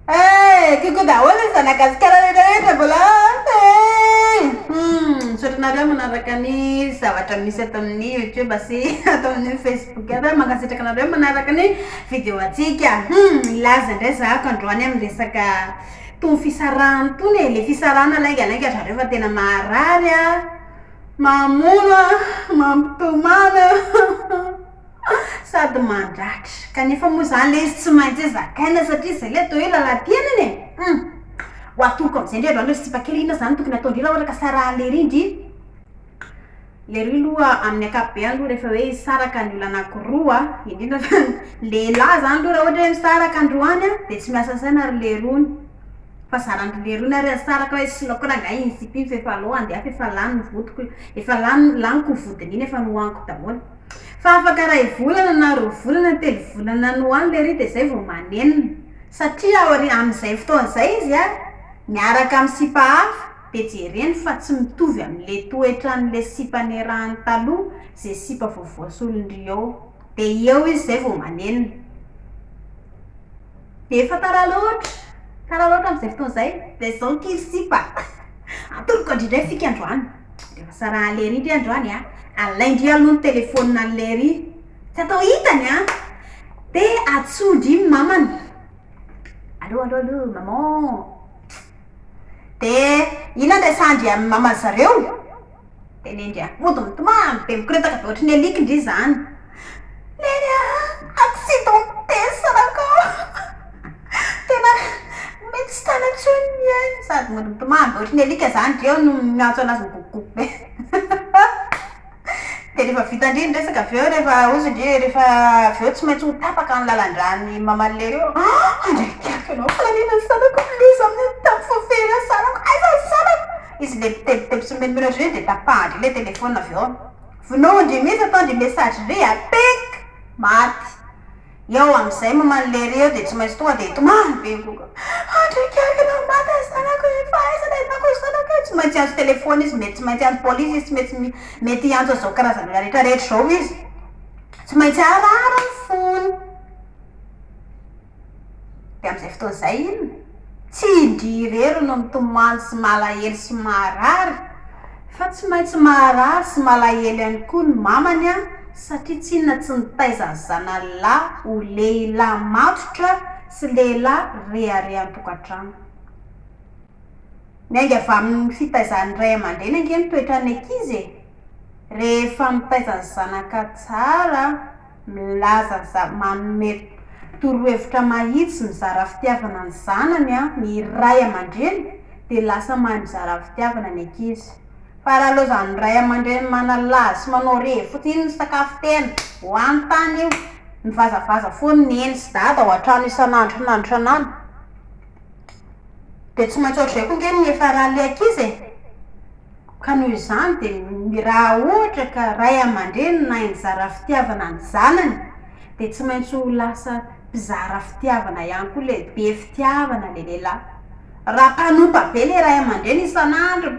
Eh! Coucou daholo ny zanagasikara rehetra rehetra mbola eh! Hum! Misaotra anareo manaraka ny zavatra misy ato amin'ny youtube sy ato amin'ny facebook ato, mankasitraka anareo manaraka ny vidéo antsika. Hum! Hilaza indray zahako androany amin'ny resaka tony fisarahana tony e, le fisarahana laingalainga zareo fa tena maharary a, mamono a, mampitomany a. Sady mandratra. Kanefa moa izany ilay izy tsy maintsy zakaina satria izay ilay atao hoe lalam-piainana e! Hum! Ho atoroko amin'izay indray androany ry sipa kely inona izany no tokony ataon-dry raha ohatra ka sarahan'i lery ndry? Lery aloha amin'ny ankapobeny aloha rehefa hoe hisaraka ny olona anankiroa, indrindra fa ny lehilahy izany aloha raha ohatra hoe misaraka androany an, dia tsy miasa saina ry lerony. Fa zaran'ny lerony ary asaraka hoe soloiko rangahy iny sipa iny fa efa aleo handeha fa efa lany ny vodiko, efa lany, laniko ny vodiny iny efa nohaniko daholo. Fa afaka iray volana na roa volana, telo volana any ho any lery dia zay vao manenina. Satria aorian, amin'izay fotoana izay izy an, miaraka amin'ny sipa hafa dia jereny fa tsy mitovy amin'le toetran'le sipa niarahany taloha ze sipa vao voasolon-dry eo. Dia eo izy zay vao manenina. Dia efa tara loatra, tara loatra amin'izay fotoana izay. Dia izao ity ry sipa, atoroko an-dry indray fika androany. Rehefa sarahan'i Lery ndry androany an, alain-dry aloha ny telephone an'i Lery, tsy atao hitany an, dia antsoin-dry ny mamany, allo allo allo maman, dia inona no resahan-dry amin'ny maman-dry zareo? Tenendry a! Mody mitomany be mikoretaka be ohatry ny alika ndry izany. Neny a! Accidenté zanako a! Tena mety tsy tana intsony ny ainy. Sady mody mitomany be ohatry ny alika izany ndry eo no miantso anazy migogogogo be. Dia rehefa vita ndry ny resaka avy eo rehefa hozy ndry rehefa avy eo tsy maintsy ho tapaka ny lalan-dran'ny maman'i lery eo. Andraikako ianao fa nanina ny zanako loza amin'ny tampy fofena zanako aiza ny zanako? Izy le mitebiteby sy mimenomenona ohatry ireny dia tapahan-dry ilay telephone avy eo. Vonoin-dry mihitsy ataon-dry message ry a! Pink! Maty. Eo amin'izay maman'i lery eo dia tsy maintsy tonga dia hitomany be migoka. Andry ianao maty ny zanako e! Fa aiza no ahitako ny zanako e! Tsy maintsy hiantso telephone izy, mety tsy maintsy hiantso polisy izy, tsy maintsy mety hiantso an'izao karazan'olona rehetra rehetra izao izy. Tsy maintsy harary ny fony. Dia amin'izay fotoana izay inona? Tsy ndry irery no mitomany sy malahelo sy marary fa tsy maintsy marary sy malahelo ihany koa ny mamany an, satria tsy inona tsy nitaiza ny zanany lahy ho lehilahy matotra sy lehilahy rehareha an-tokantrano. Miainga avy amin'ny fitaizan'ny ray aman-dreny ange ny toetran'ny ankizy e! Rehefa mitaiza ny zanaka tsara, milaza ny zava, manome torohevitra mahitsy, mizara fitiavana ny zanany ny ray aman-dreny dia lasa mahay mizara fitiavana ny ankizy. Fa raha laozan'ny ray aman-dreny manalazy sy manao revy fotsiny, iny ny sakafo tena, ho any tany io, mivazavaza foana neny sy dada ao an-trano isan'andro isan'andro isan'andro, dia tsy maintsy ohatr'izay koa ange ny niafaran'ilay ankizy e! Ka noho izany dia raha ohatra ka ray aman-dreny nahay nizara fitiavana ny zanany dia tsy maintsy ho lasa mpizara fitiavana ihany koa ilay be fitiavana ilay lehilahy. Raha mpanompa be ilay ray aman-dreny isan'andro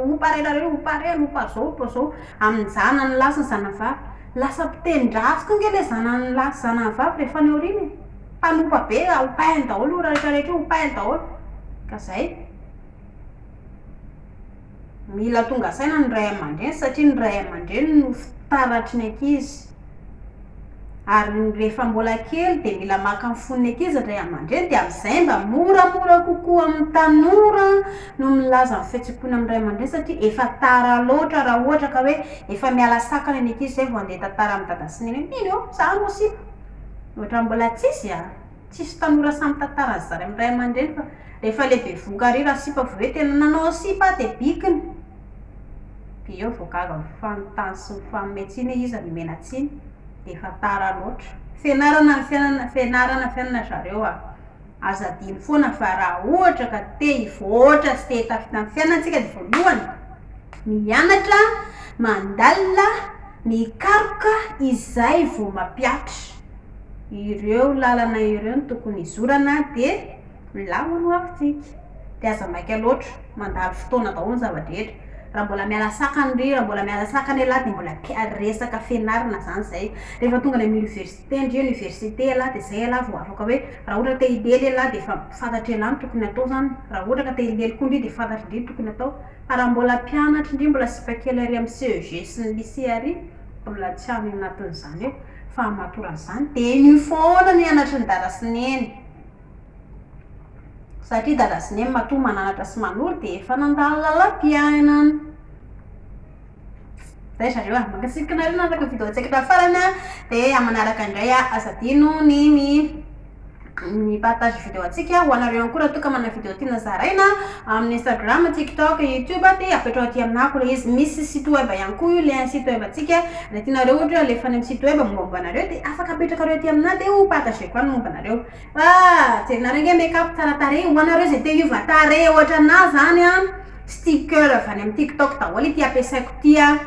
ompa rerarera ompa reny ompa zao ompa zao amin'ny zanany lahy sy ny zanany vavy, lasa mpiteny ratsy koa ange ilay zanany lahy sy zanany vavy rehefa any aoriana e! Mpanompa be, ompainy daholo io rehetra rehetra io, ompainy daholo. Ka zay. Mila tonga saina ny ray aman-dreny satria ny ray aman-dreny no fitaratry ny ankizy. Ary rehefa mbola kely dia mila maka ny fon'ny ankizy ny ray aman-dreny dia amin'izay mba moramora kokoa amin'ny tanora no milaza ny fihetseham-pony amin'ny ray aman-dreny satria efa tara loatra raha ohatra ka hoe efa miala sakana ny ankizy izay vao handeha hitantara amin'i dada sy neny hoe mino eo, za no sipa. Ohatran'ny mbola tsisy a! Tsisy tanora sahy mitantara an'izany amin'ny ray aman-dreny fa rehefa le bevohoka ary rasipa vao hoe tena nanao sipa aho dia bikina. Dia eo vao gaga mifanontany sy mifanome tsiny hoe iza no omena tsiny. Dia efa tara loatra. Fianarana ny fiainana, fianarana fiainana zareo a! Aza adino foana fa raha ohatra ka te hivoatra sy te hitafita amin'ny fiainana tsika dia voalohany mianatra, mandalina, mikaroka izay vao mampihatra. Ireo lalana ireo no tokony hizorana dia milamina ny hoavintsika. Dia aza maika loatra, mandalo fotoana daholo ny zava-drehetra. Raha mbola miala sakana ndry, raha mbola miala sakana ialahy dia mbola resaka fianarana izany izay. Rehefa tonga any amin'ny université ndry, université ialahy dia izay ialahy vao afaka hoe raha ohatra te hilely ialahy dia efa fantatr'ialahy ny tokony hatao izany. Raha ohatra ka te hilely koa ndry dia fantatr'ndry ny tokony hatao. Fa raha mbola mpianatra ndry, mbola sipa kely ary amin'ny CEG sy ny lycée ary, mbola tsy any anatin'izany hoe fahamatorana izany dia eny io foana no hianatry ny dada sy neny. Satria dada sy neny matoa mananatra sy manoro dia efa nandalo lalam-piainana. Zay zareo a, mankasitraka anareo nanaraka ny vidéo antsika hatramin'ny farany a, dia amin'ny manaraka indray a, aza adino ny mi mi-partage vidéo antsika, ho anareo ihany koa raha toa ka manana vidéo tiana zaraina amin'ny Instagram, TikTok, YouTube dia apetraho aty aminako ilay izy, misy site web ihany koa io lien site web antsika, raha tianareo ohatra hoe alefa any amin'ny site web mombamomba anareo dia afaka apetrakareo aty aminah dia ho partageko any momba anareo. Ah! Jerinareo ange make up tsara tarehy, ho anareo izay te hiova tarehy ohatranah zany an, sticker avy any amin'ny tiktok daholo ity ampiasaiko ity an,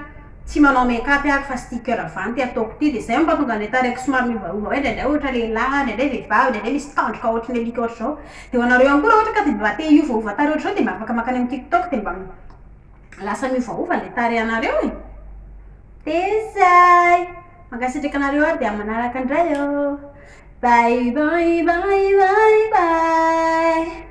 tsy manao make up aho fa sticker avy any ity ataoko ity, dia izay no mahatonga an'ilay tarehiko somary miovaova hoe indraindray ohatra lehilahy, indraindray vehivavy, indraindray misy tandroka ohatry ny alika ohatr'izao, dia ho anareo ihany koa raha ohatra ka dia mba te hiovaova tarehy ohatr'izao dia mba afaka mankany amin'ny tiktok dia mba lasa miovaova ilay tarehinareo e! Dia izay! Mankasitraka anareo ary dia amin'ny manaraka indray ô! Bye bye bye bye bye.